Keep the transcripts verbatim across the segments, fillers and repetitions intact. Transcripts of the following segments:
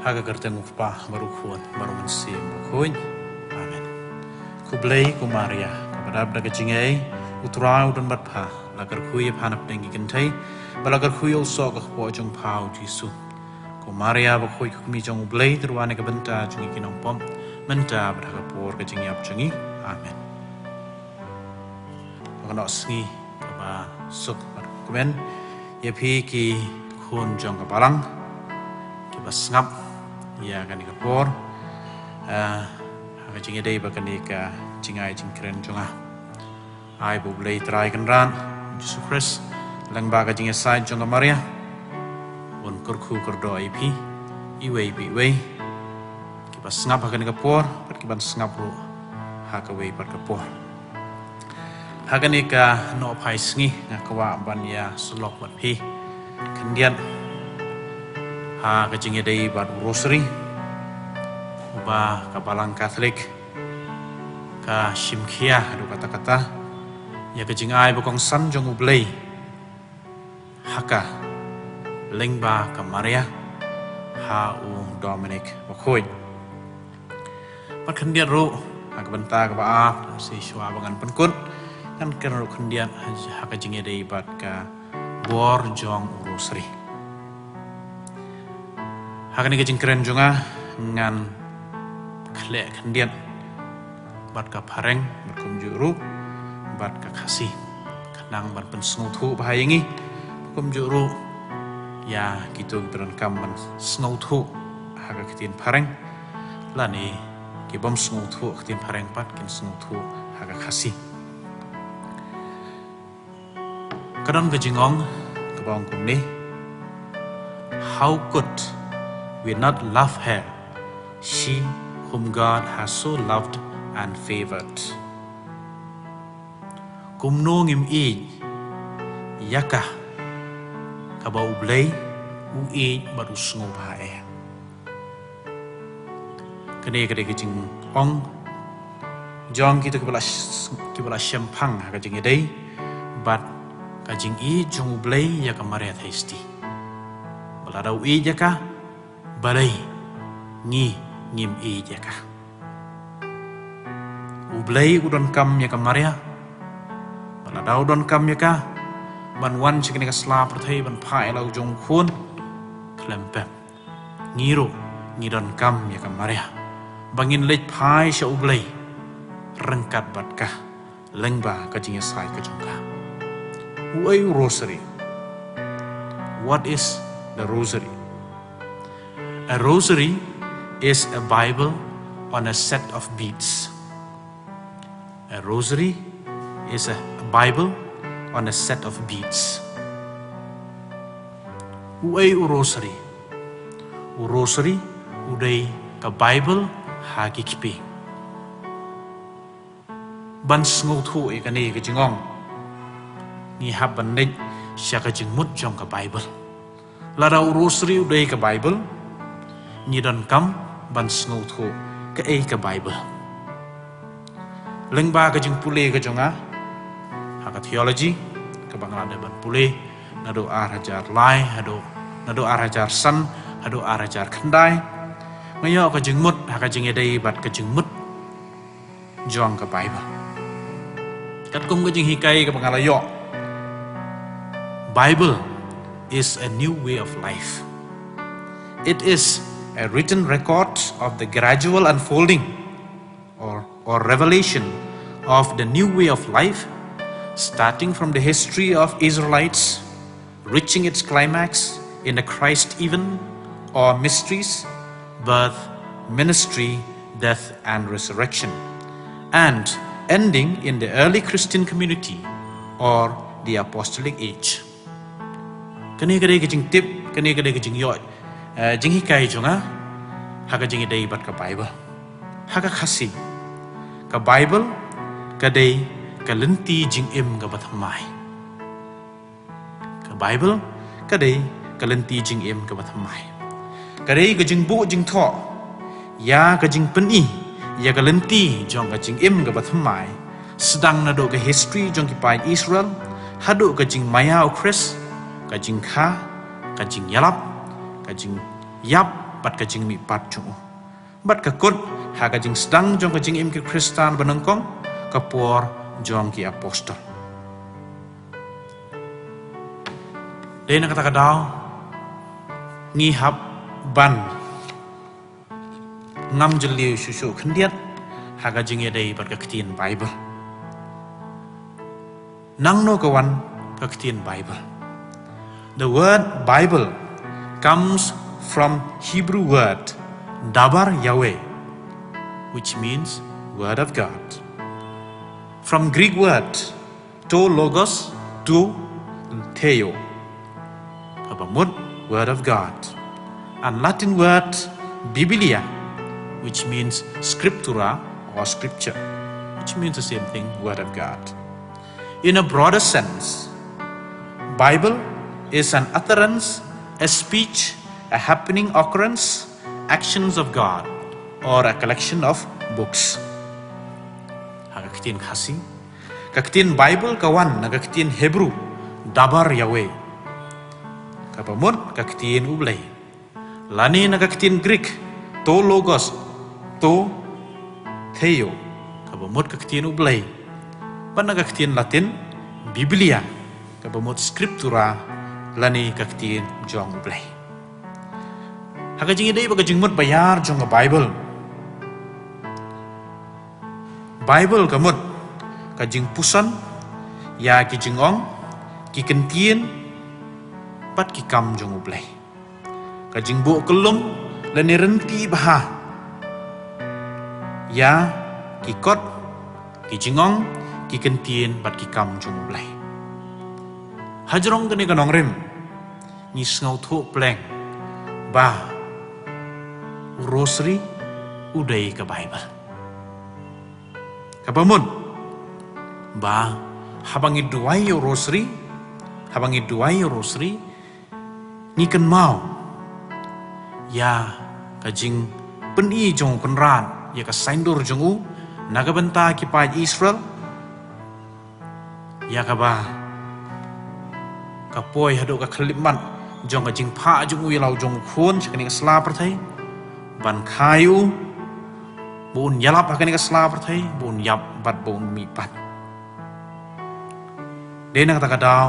Ha ka kyrteng u Kpa bad u Khun bad u Mynsiem Bakhuid. Amen. Khublei ko Maria, kaba dap da ka jingaiei, u Trai u don bad pha, la kyrkhu ïa pha na pdeng ki kynthei, bad la kyrkhu ïa u soh ka kpoh jong pha u Jisu. Ko Maria bakhuid, ko kmie jong u Blei, to wan ïa ka bynta jong ngi ki nongpop, mynta bad ha ka por ka jingïap jong ngi. Amen. Ka khynnah sngi kaba suk bad kmen ïa phi ki khun jong ka balang kiba sngap ïa kane ka por, eh, ha ka jingïadei bad kane ka jingai jingkren jong nga. Ai ba U Blei Trai Kynrad Jisu Khrist, lyngba ka jingïasaid jong ka Maria, un kyrkhu kyrdoh ïa phi iwei pa iwei, kiba sngap ha kane ka por bad kiban sngap ruh ha kawei pat ka por. Ha kane ka nohphai sngi nga kwah ban ïasyllok bad phi khyndiat ha ka jingïadei bad u Rosary, uba ka Balang Katholik ka shim khia haduh katta katta ïa ka jingai ba kongsan jong U Blei ha ka lyngba ka Maria ha u Dominic Bakhuid. Bad khyndiat ruh ha ka bynta kaba ar, sa shuwa ba ngan pynkut, ngan kren ruh khyndiat ha ka jingïadei bad ka bor jong u Rosary. Ha kane ka jingkren jong nga ngan khleh khyndiat bad ka Phareng, bad kumjuh ruh bad ka Khasi, khnang ban pynsngewthuh bha ïa ngi, kumjuh ruh ïa kito kiba donkam ban sngewthuh ha ka ktien Phareng, lane ki bym sngewthuh ka ktien Phareng pat kin sngewthuh ha ka Khasi. Ka don ka jingong kaba ong kumne: How could we not love her, she whom God has so loved and favored? Kumno ngim ïeit ïa ka, kaba U Blei u ïeit bad u sngewbha eh? Kane ka dei ka jingong jong kito kiba la sh-, kiba la shemphang ha ka jingïadei bad ka jingïeit jong U Blei ïa ka Maria Theisotti. Ba lada u ïeit ïa ka, balei ngi ngim ïeit ïa ka? U Blei u donkam ïa ka Maria. Ba lada u donkam ïa ka ban wan sha kane ka sla pyrthei ban phah ïa la u jong u Khun, khlem pep, ngi ruh ngi donkam ïa ka Maria ba ngin leit phai sha U Blei ryngkat bad ka lyngba ka jingïasaid ka jong ka. Uei u Rosary? What is the Rosary? A rosary is a Bible on a set of beads. A rosary is a Bible on a set of beads. Uei u Rosary? U Rosary u dei ka Bible ha ki kpieng. Ban sngewthuh ïa kane ka jingong, ngi hap ban leit sha ka jingmut jong ka Bible. Lada u Rosary u dei ka Bible, ngi donkam ban sngewthuh kaei ka Bible. Lyngba ka jingpule ka jong nga ha ka theology, kaba nga la dep ban pule naduh ar hajar lai haduh, naduh ar hajar san haduh ar hajar khyndai, nga ïoh ka jingmut ha ka jingïadei bad ka jingmut jong ka Bible. Katkum ka jinghikai kaba nga la ïoh, Bible is a new way of life. It is a written record of the gradual unfolding or, or revelation of the new way of life, starting from the history of Israelites, reaching its climax in the Christ event or mysteries, birth, ministry, death, and resurrection, and ending in the early Christian community or the apostolic age. Kane ka dei ka jingtip, kane ka dei ka jingïoh, eh, jinghikai jong nga ha ka jingïadei bad ka Bible. Ha ka Khasi, ka Bible ka dei ka lynti jingim kaba thymmai. Ka Bible ka dei ka lynti jingim kaba thymmai. Ka dei ka jingbuh jingthoh ïa ka jingpyni ïa ka lynti jong ka jingim kaba thymmai, sdang naduh ka history jong ki paid Israel haduh ka jingmaïa u Khrist, ka jingkha, ka jingïalap, ka jingïap, bad ka jingmihpat jong u. Bad ka kut ha ka jingsdang jong ka jingim ki Khristan ba nyngkong, ka por jong ki apostol. Dei na kata ka daw, ngi hap ban ngam jylliew shuh shuh khyndiat ha ka jingïadei bad ka ktien Bible. Nangno ka wan ka ktien Bible? The word Bible comes from Hebrew word dabar Yahweh, which means word of God. From Greek word to logos, to theo, kaba mut word of God. And Latin word biblia, which means scriptura or scripture, which means the same thing, word of God. In a broader sense, Bible is an utterance, a speech, a happening, occurrence, actions of God, or a collection of books. Ha ka ktien Khasi, ka ktien Bible ka wan na ka ktien Hebrew dabar Yahweh, kaba mut ka ktien U Blei. Lane na ka ktien Greek to logos, to theo, kaba mut ka ktien U Blei. Bad na ka ktien Latin biblia, kaba mut scriptura, lane ka ktien jong U Blei. Ha ka jingïadei bad ka jingmut ba ïar jong ka Bible, Bible ka mut ka jingpuson ïa ki jingong, ki kyntien, bad ki kam jong U Blei. Ka jingbuh kyllum lane rynti bha ïa ki kot, ki jingong, ki kyntien bad ki kam jong U Blei. Hajrong kane ka nongrim, ngi sngewthuh pleng ba u Rosary u dei ka Bible. Kaba mut ba haba ngi duwai ïa u Rosary, haba ngi duwai ïa u Rosary, ngi kynmaw ïa ka jingpyni jong u Kynrad ïa ka saiñdur jong u na ka bynta ki paid Israel, ïa kaba ka poi haduh ka khyllipmat jong ka jingphah jong u ïa la u jong u khun sha kane ka sla pyrthei, ban kha ïa u ba un ïalap ha kane ka sla pyrthei, ba un ïap bad ba un mihpat. Dei na kata ka daw,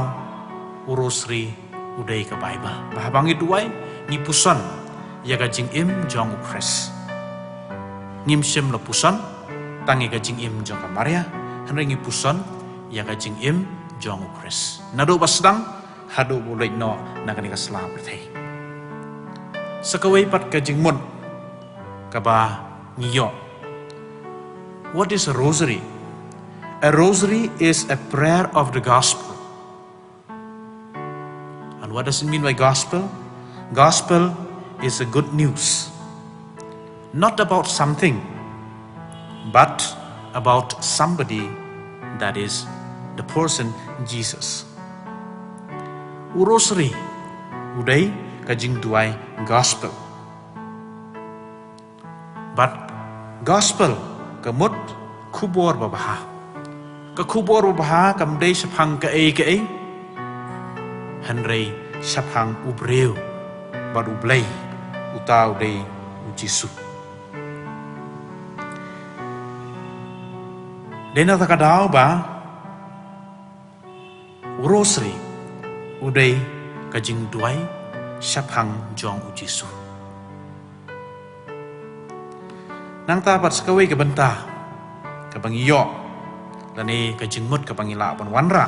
u Rosary u dei ka Bible. Ba haba ngi duwai, ngi puson ïa ka jingim jong u Khrist. Ngim shym la puson tang ïa ka jingim jong ka Maria, hynrei ngi puson ïa ka jingim jong u Khrist, naduh ba sdang haduh ba u leit noh na kane ka sla pyrthei. Sa kawei pat ka jingmut kaba ngi ïoh. What is a rosary? A rosary is a prayer of the gospel. And what does it mean by gospel? Gospel is a good news, not about something, but about somebody, that is, the person Jesus. U Rosary u dei ka jingduwai gospel. Bad gospel ka mut khubor babha. Ka khubor babha kam dei shaphang kaei kaei, hynrei shaphang u briew bad U Blei, uta u dei u Jisu. Dei na kata ka daw ba u Rosary u dei ka jingduwai shaphang jong u Jisu. Nangta pat sa kawei ka bynta kaba ngi ïoh, lane ka jingmut kaba ngi lah ban wanrah,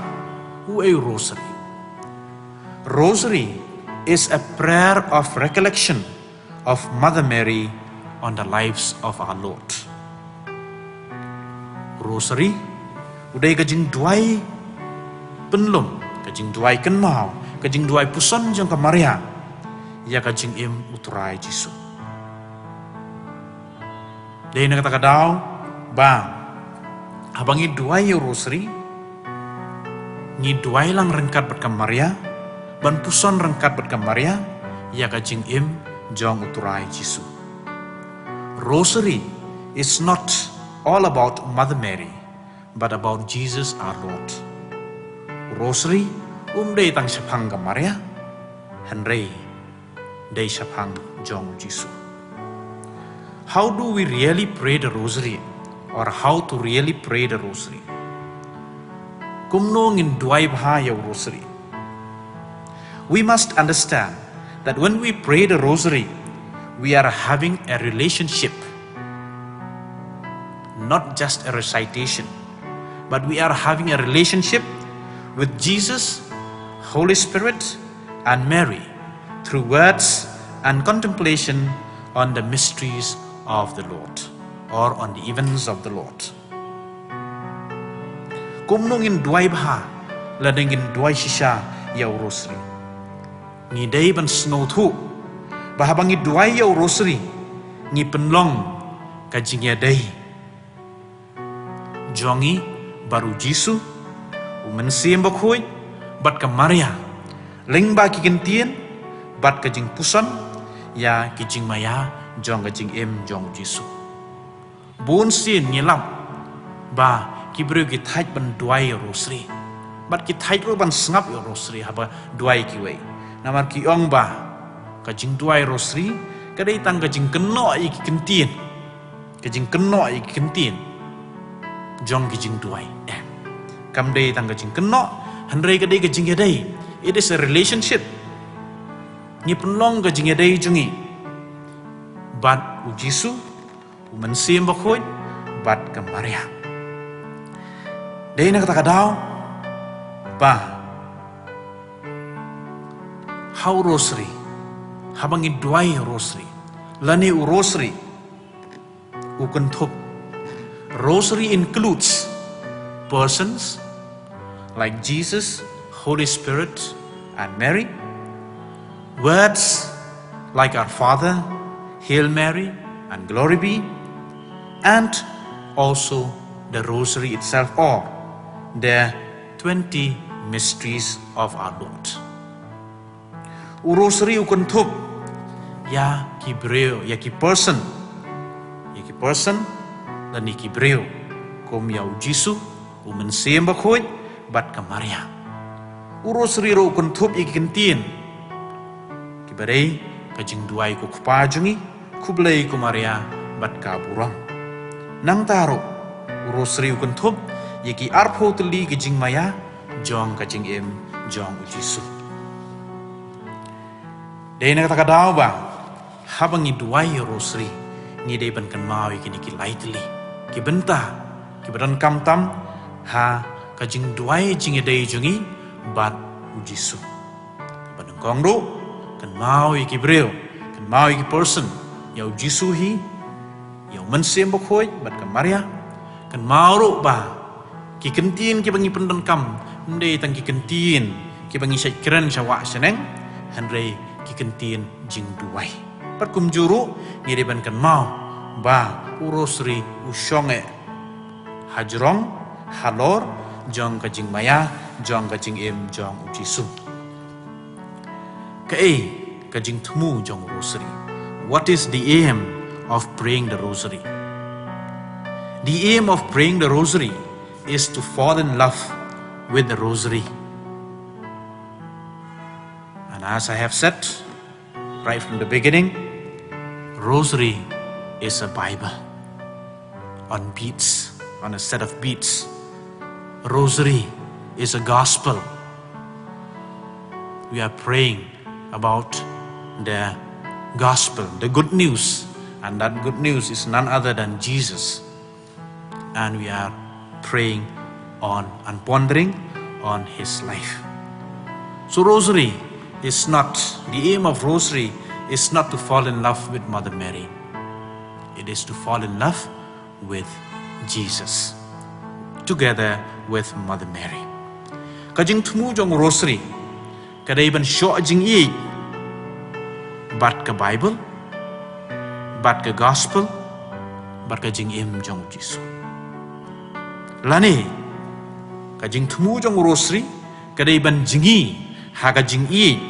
uei u Rosary? Rosary is a prayer of recollection of Mother Mary on the lives of our Lord. Rosary u dei ka jingduwai pynlong, ka jingduwai kynmaw, ka jingduwai puson jong ka Maria ïa ka jingim u Trai Jisu. Dei na kata ka daw ba haba ngi duwai ïa u Rosary, ngi duwai lang ryngkat bad ka Maria, ban puson ryngkat bad ka Maria ïa ka jingim jong u Trai Jisu. Rosary is not all about Mother Mary, but about Jesus our Lord. Rosary um dei tang shaphang ka Maria, hynrei dei shaphang jong u Jisu. How do we really pray the rosary? Or how to really pray the rosary? Kumno ngin duwai bha ïa u rosary? We must understand that when we pray the rosary, we are having a relationship, not just a recitation, but we are having a relationship with Jesus, Holy Spirit, and Mary through words and contemplation on the mysteries of the Lord or on the events of the Lord. Kumno ngin duwai bha lada ngin duwai shisha ïa u rosary? Ngi dei ban sngewthuh ba haba ngi duwai ïa u rosary, ngi pynlong ka jingïadei jong ngi bad u Jisu, u Mynsiem Bakhuid, bad ka Maria, lyngba ki ktien bad ka jingpuson ïa ki jingmaïa jong ka jingim jong u Jisu. Bun sien ngi lap ba ki briew ki thait ban duwai ïa u rosary, bad ki thait ruh ban sngap ïa u rosary haba duwai kiwei. Namar ki ong ba ka jingduwai rosary ka dei tang ka jingkynnoh ïa ki ktien, ka jingkynnoh ïa ki ktien jong ki jingduwai. Eh, kam dei tang ka jingkynnoh, hynrei ka dei ka jingïadei. It is a relationship. Ngi pynlong ka jingïadei jong ngi bad u Jisu, u Mynsiem Bakhuid, bad ka Maria. Dei na kata ka daw ba ha u rosary, haba ngi duwai rosary, lane u rosary u kynthup. Rosary includes persons like Jesus, Holy Spirit, and Mary. Words like Our Father, Hail Mary, and Glory Be, and also the Rosary itself, or the twenty mysteries of our Lord. U rosary u kynthup ïa ki briew, ïa ki person, ïa ki person, lane ki briew, kum ïa u Jisu, u Mynsiem Bakhuid, bad ka Maria. U rosary ruh u kynthup ïa ki ktien kiba dei ka jingduwai ko Kpa jong ngi, Khublei ko Maria, bad ka burom. Nangta ruh u rosary u kynthup ïa ki arphew tylli ki jingmaïa jong ka jingim jong u Jisu. Dei na kata ka daw ba haba ngi duwai ïa u rosary, ngi dei ban kynmaw ïa kine ki lai tylli ki bynta kiba donkam tam ha ka jingduwai jingïadei jong ngi bad u Jisu. Kaba nyngkong ruh, kynmaw ïa ki briew, kynmaw ïa ki person, ïa u Jisu hi, ïa u Mynsiem Bakhuid bad ka Maria. Kynmaw ruh ba ki ktien kiba ngi pyndonkam ym dei tang ki ktien kiba ngi shait kren sha wah sha neng, hynrei ki ktien jingduwai. Bad kumjuh ruh ngi dei ban kynmaw ba u rosary u shong eh hajrong halor jong ka jingmaïa jong ka jingim jong u Jisu. Kaei ka jingthmu jong u rosary? What is the aim of praying the rosary? The aim of praying the rosary is to fall in love with the rosary. And as I have said right from the beginning, rosary is a Bible on beads, on a set of beads. Rosary is a gospel. We are praying about the gospel, the good news, and that good news is none other than Jesus. And we are praying on and pondering on his life. So rosary is not, the aim of rosary is not to fall in love with Mother Mary. It is to fall in love with Jesus together with Mother Mary. Ka jingthmu jong u rosary ka dei ban shoh jingïeit bad ka Bible, bad ka gospel, bad ka jingim jong u Jisu. Lane ka jingthmu jong u rosary ka dei ban jngi ha ka jingïeit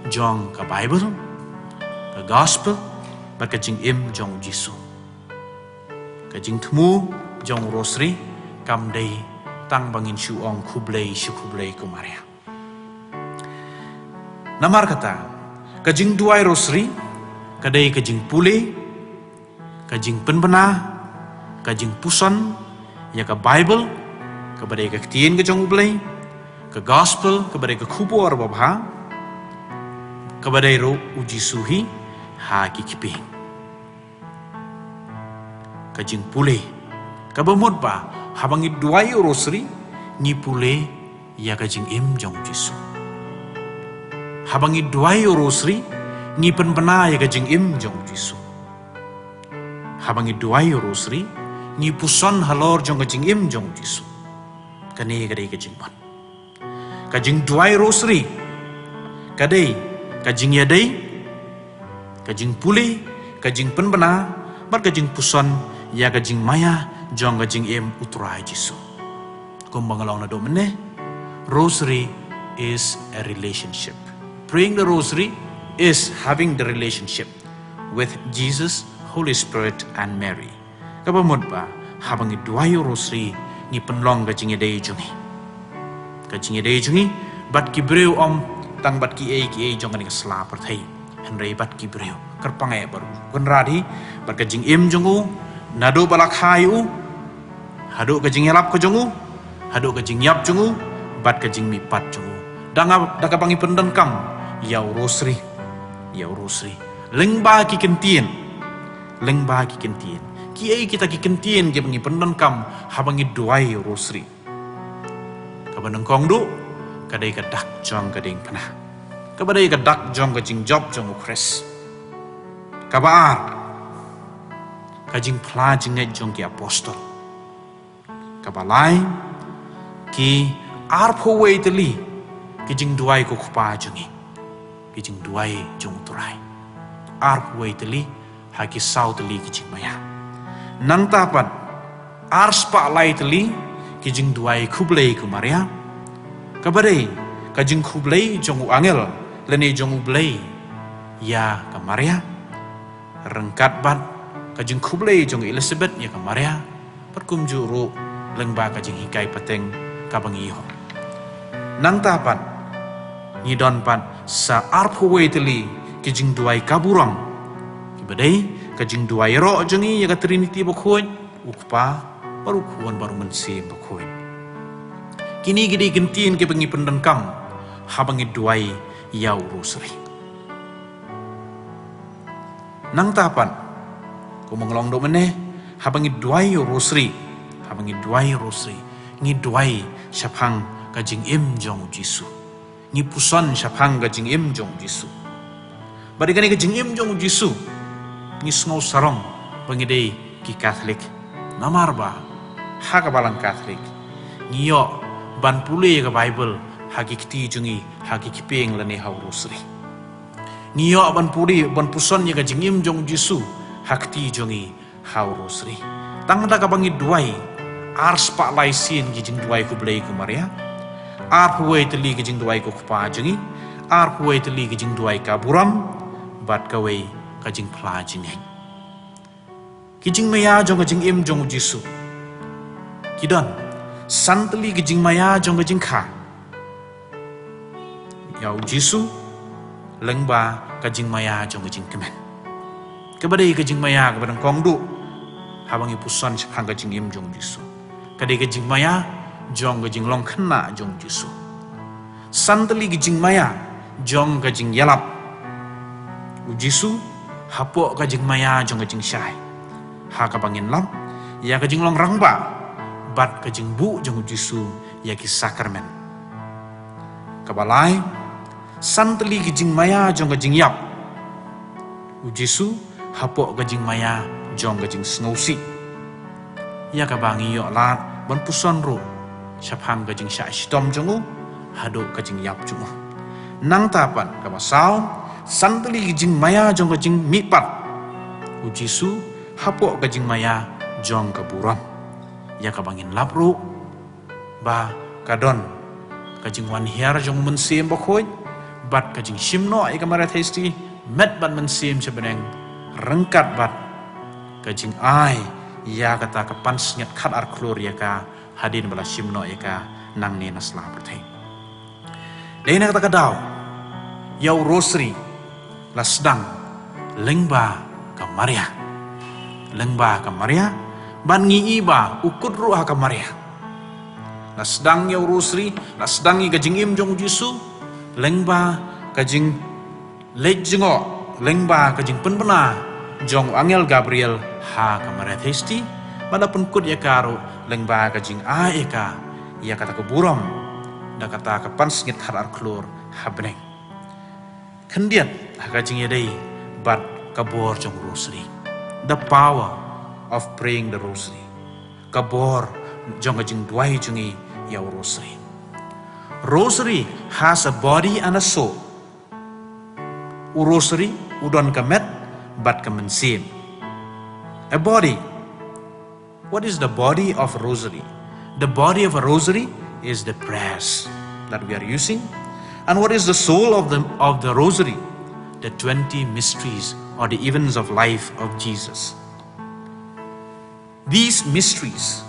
jong ka Bible, ka gospel, bad ka jingim jong u Jisu. Ka jingthmu jong u rosary kam dei tang ba ngin shu ong khublei, shu khublei ko Maria. Namar kata, ka jingduwai rosary ka dei ka jingpule Ka jingpynbna, ka jingpuson ïa ka Bible, kaba dei ka ktien ka jong U Blei, ka gospel, kaba dei ka khubor babha, kaba dei ruh U Jisu hi ha ki kpeng. Ka jingpule, kaba mut ba haba ngi duwai ïa u Rosary, ngi pule ïa ka jingim jong U Jisu. Haba ngi duwai ïa u Rosary, ngi pynbna ïa ka jingim jong U Jisu. Haba ngi duwai ïa u Rosary, ngi puson halor jong ka jingim jong U Jisu. Kane ka dei ka jingmut. Ka jingduwai Rosary ka dei ka jingïadei, ka jingpule, ka jingpynbna bad ka jingpuson ïa ka jingmaïa jong ka jingim U Trai Jisu. Kumba nga la ong naduh mynne, Rosary is a relationship. Praying the Rosary is having the relationship with Jesus, Holy Spirit and Mary. Kaba mut ba haba ngi duwai ïa u Rosary, ngi pynlong ka jingïadei jong ngi, ka jingïadei jong ngi bad ki briew, ym tang bad kiei kiei jong kane ka sla pyrthei, hynrei bad ki briew. Kyrpang eh bad u Kynrad hi, bad ka jingim jong u, naduh ba la kha ïa u, haduh ka jingïalap ka jong u, haduh ka jingïap jong u, bad ka jingmihpat jong u. Da nga, da kaba ngi pyndonkam ïa u Rosary, ïa u Rosary lyngba ki ktien, lyngba ki ktien. Kiei kita ki ktien kiba ngi pyndonkam haba ngi duwai ïa u Rosary? Kaba nyngkong duh, ka dei ka dak jong ka diengphna, kaba dei ka dak jong ka jingjop jong u Khrist. Kaba ar, ka jingphla jingngeit jong ki apostol. Kaba lai, ki arphew wei tylli ki jingduwai ko Kpa jong ngi, ki jingduwai jong u Trai. Arphew wei tylli ha ki saw tylli ki jingmaïa. Nangta pat, arspah lai tylli ki jingduwai khublei ko Maria, kaba dei ka jingkhublei jong u angel lane jong U Blei ïa ka Maria, ryngkat bad ka jingkhublei jong Elizabeth ïa ka Maria, bad kumjuh ruh lyngba ka jinghikai pateng kaba ngi ïoh. Nangta pat, ngi don pat sa arphew wei tylli ki jingduwai ka burom, kiba dei ka jingduwai ïaroh jong ngi ïa ka Trinity Bakhuid, u Kpa bad u Khun bad u Mynsiem Bakhuid. Kine ki dei ki ktien kiba ngi pyndonkam haba ngi duwai ïa u Rosary. Nangta pat, kumba nga la ong naduh mynne, haba ngi duwai ïa u Rosary, haba ngi duwai ïa u Rosary, ngi duwai shaphang ka jingim jong u Jisu. Ngi puson shaphang ka jingim jong u Jisu. Bad ïa kane ka jingim jong u Jisu, ngi sngew sarong ba ngi dei ki Katholik. Namar ba ha ka Balang Katholik, ngi ïoh ban pule ïa ka Bible ha ki kti jong ngi, ha ki kpeng lane ha u Rosary. Ngi ïoh ban pule, ban puson ïa ka jingim jong u Jisu ha kti jong ngi, ha u Rosary. Tang da kaba ngi duwai, arspah lai sien ki jingduwai khublei ko Maria, arphew wei tylli ki jingduwai ko Kpa jong ngi, arphew wei tylli ki jingduwai ka burom, bad kawei ka jingphla jingngeit. Ki jingmaïa jong ka jingim jong u Jisu ki don san tylli ki jingmaïa jong ka jingkha ïa u Jisu lyngba ka jingmaïa jong ka jingkmen. Kaba dei ka jingmaïa kaba nyngkong duh haba ngi puson shaphang ka jingim jong u Jisu, ka dei ka jingmaïa jong ka jinglong khynnah jong u Jisu. San tylli ki jingmaïa jong ka jingïalap u Jisu hapoh ka jingmaïa jong ka jingshai, ha kaba ngin lap ïa ka jinglong rangbah bad ka jingbuh jong u Jisu ïa ki sakramen. Kaba lai, san tylli ki jingmaïa jong ka jingïap u Jisu hapoh ka jingmaïa jong ka jingsngewsih, ïa kaba ngi ïoh lad ban puson ruh shaphang ka jingshah shitom jong u haduh ka jingïap jong u. Nangta pat kaba saw, san tylli ki jingmaïa jong ka jingmihpat u Jisu hapoh ka jingmaïa jong ka burom, ïa kaba ngin lap ruh ba ka don ka jingwan hiar jong u Mynsiem Bakhuid bad ka jingshim noh ïa ka Maria Theisotti met bad mynsiem sha bneng, ryngkat bad ka jingai ïa kata ka pansngiat khatar khlur ïa ka hadien ba la shim noh ïa ka nangne na sla pyrthei. Dei na kata ka daw ïa u Rosary la sdang lyngba ka Maria. lyngba ka Maria, bad ngi i ba u kut ruh ha ka Maria. La sdang ïa u Rosary, la sdang ïa ka jingim jong u Jisu lyngba ka jingleit jngoh, lyngba ka jingpynbna jong u angel Gabriel ha ka Maria Theisotti, bad la pynkut ïa ka ruh lyngba ka jingai ïa ka, ïa kata ka burom da kata ka pansngiat khatar khlur ha bneng. Khyndiat, ha ka jingïadei bad ka bor jong u Rosary. The power of praying the Rosary. Ka bor jong ka jingduwai jong ngi ïa u Rosary. Rosary has a body and a soul. U Rosary u don ka met bad ka mynsiem. A body. What is the body of a Rosary? The body of a Rosary is the prayers that we are using. And what is the soul of the, of the Rosary? The twenty mysteries or the events of life of Jesus. These mysteries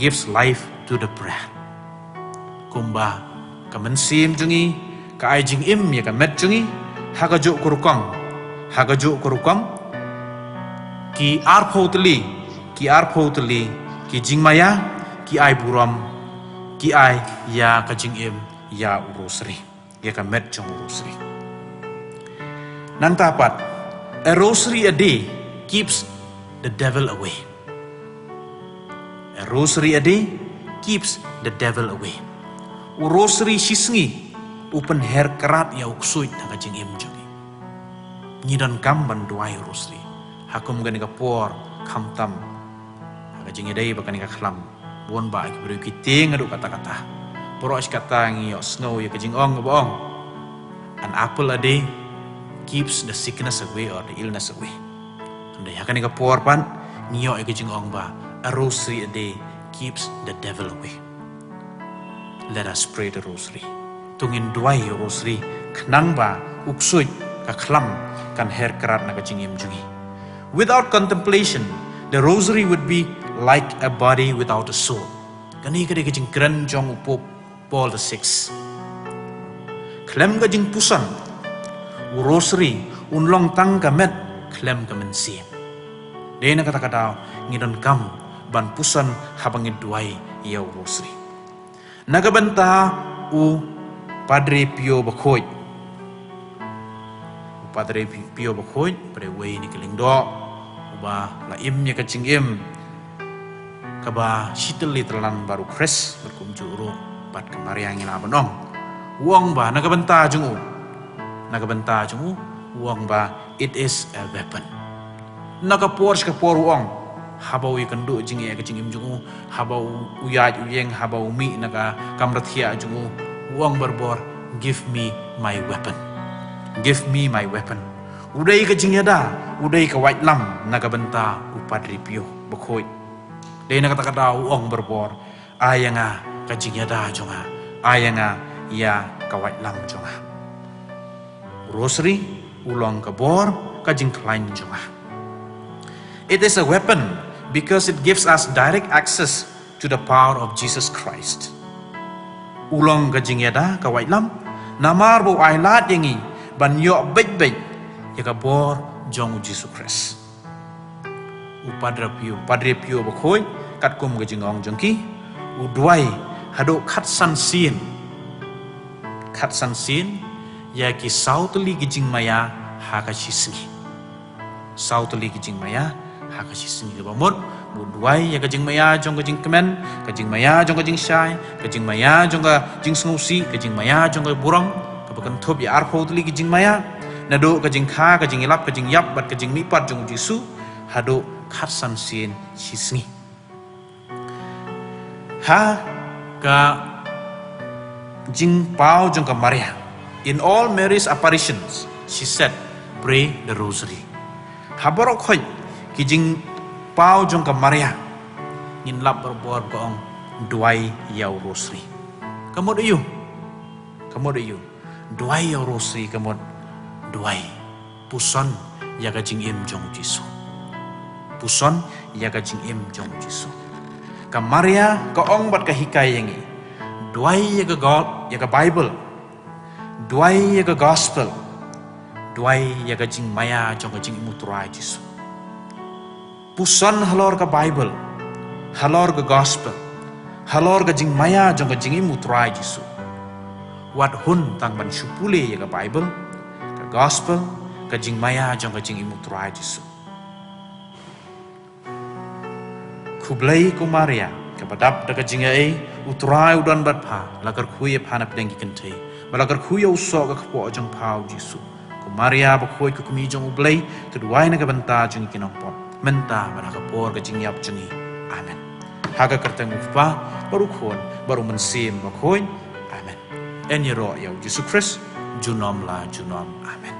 gives life to the prayer. Kumba ka mynsiem jong ngi ka ai jingim ïa ka met jong ngi, ha kajuh ka rukom, ha kajuh ka rukom, ki arphew tylli, ki arphew tylli ki jingmaïa ki ai burom, ki ai ïa ka jingim ïa u Rosary, ïa ka met jong u Rosary. Nangta pat, a Rosary a day keeps the devil away. A Rosary a day keeps the devil away. U Rosary shisngi u pynher krat ïa u ksuid na ka jingim jong ngi. Ngi donkam ban duwai u Rosary ha kum kane ka por, khamtam ha ka jingïadei bad kane ka khlam. Bun bah ki briew ki tieng haduh katta katta. Baroh shi katta ngi ïohsngew ïa ka jingong kaba ong, an apple a day keeps the sickness away or the illness away. Hynrei ha kane ka por pat ngi ïoh ïa ka jingong ba a Rosary a day keeps the devil away. Let us pray the Rosary. To ngin duwai ïa u Rosary khnang ba u ksuid, ka khlam, kan her krat na ka jingim jong ngi. Without contemplation, the Rosary would be like a body without a soul. Kane ka dei ka jingkren jong u Pope Paul the sixth. Khlem ka jingpuson, u Rosary un long tang ka met khlem ka mynsiem. Dei na kata ka daw ngi donkam ban puson haba ngi duwai ïa u Rosary. Na ka bynta u Padre Pio bakhuid. U Padre Pi-, Pio bakhuid, Padre wei na ka lyngdoh, uba la im ïa ka jingim kaba shitylli tylli baroh, Khrist bad kumjuh ruh bad ka Maria, ngi lah ban ong. U ong ba na ka bynta jong u, na ka bynta jong u, u ong ba it is a weapon. Na ka por sha ka por u ong, haba u ïakynduh jingeh ka jingim jong u, haba u, u ïaid u ïeng, haba u mih na ka kamra thiah jong u, u ong barabor, "Give me my weapon. Give me my weapon." U dei ka jingïada, u dei ka waitlam na ka bynta u Padre Pio bakhuid. Dei na kata ka daw u ong barabor, "Ai ïa nga ka jingïada jong nga, ai ïa nga ïa ka waitlam jong nga." Rosary u long ka bor, ka jingkhlaiñ jong nga. It is a weapon because it gives us direct access to the power of Jesus Christ. U long ka jingïada, ka waitlam, namar ba u ai lad ïa ngi ban ïoh beit beit ïa ka bor jong u Jisu Khrist. U Padre Pio, Padre Pio bakhuid, katkum ka jingong jong ki, u duwai haduh khatsan sien. Khatsan sien ïa ki saw tylli ki jingmaïa ha ka shisngi. Saw tylli ki jingmaïa ha ka shisngi, kaba mut u duwai ïa ka jingmaïa jong ka jingkmen, ka jingmaïa jong ka jingshai, ka jingmaïa jong ka jingsngewsih, ka jingmaïa jong ka burom, kaba kynthup ïa arphew tylli ki jingmaïa, naduh ka jingkha, ka jingïalap, ka jingïap bad ka jingmihpat jong u Jisu, haduh khatsan sien shisngi. Ha ka jingpaw jong ka Maria, in all Mary's apparitions, she said, "Pray the Rosary." Ha baroh khoit ki jingpaw jong ka Maria, ngin lap barabor ka ong, "Duwai ïa u Rosary." Ka mut aiu? Ka mut aiu? Duwai ïa u Rosary ka mut duwai, puson ïa ka jingim jong u Jisu. Puson ïa ka jingim jong u Jisu. Ka Maria ka ong bad ka hikai ïa ngi, duwai ïa ka God, ïa ka Bible. Duwai ïa ka Gospel. Duwai ïa ka jingmaïa jong ka jingim u Trai Jisu. U son halor ka Bible, halor ka gospel, halor ka jingmaïa jong ka jingim U Trai Jisu. Wat hun tang ban shu pule ïa ka Bible, ka gospel, ka jingmaïa jong ka jingim U Trai Jisu. Khublei ko Maria, kaba dap da ka jingaiei, U Trai u don bad pha, la kyrkhu ïa pha na pdeng ki kynthei, bad la kyrkhu ïa u soh ka kpoh jong pha U Jisu. Ko Maria bakhuid, ko kmie jong U Blei, to duwai na ka bynta jong ngi ki nongpop, mynta bad ha ka por ka jingïap jong ngi. Amen. Ha ka kyrteng U Kpa, bad U Khun, bad U Mynsiem Bakhuid. Amen. Yn ïaroh ïa U Jisu Khrist junom la junom. Amen.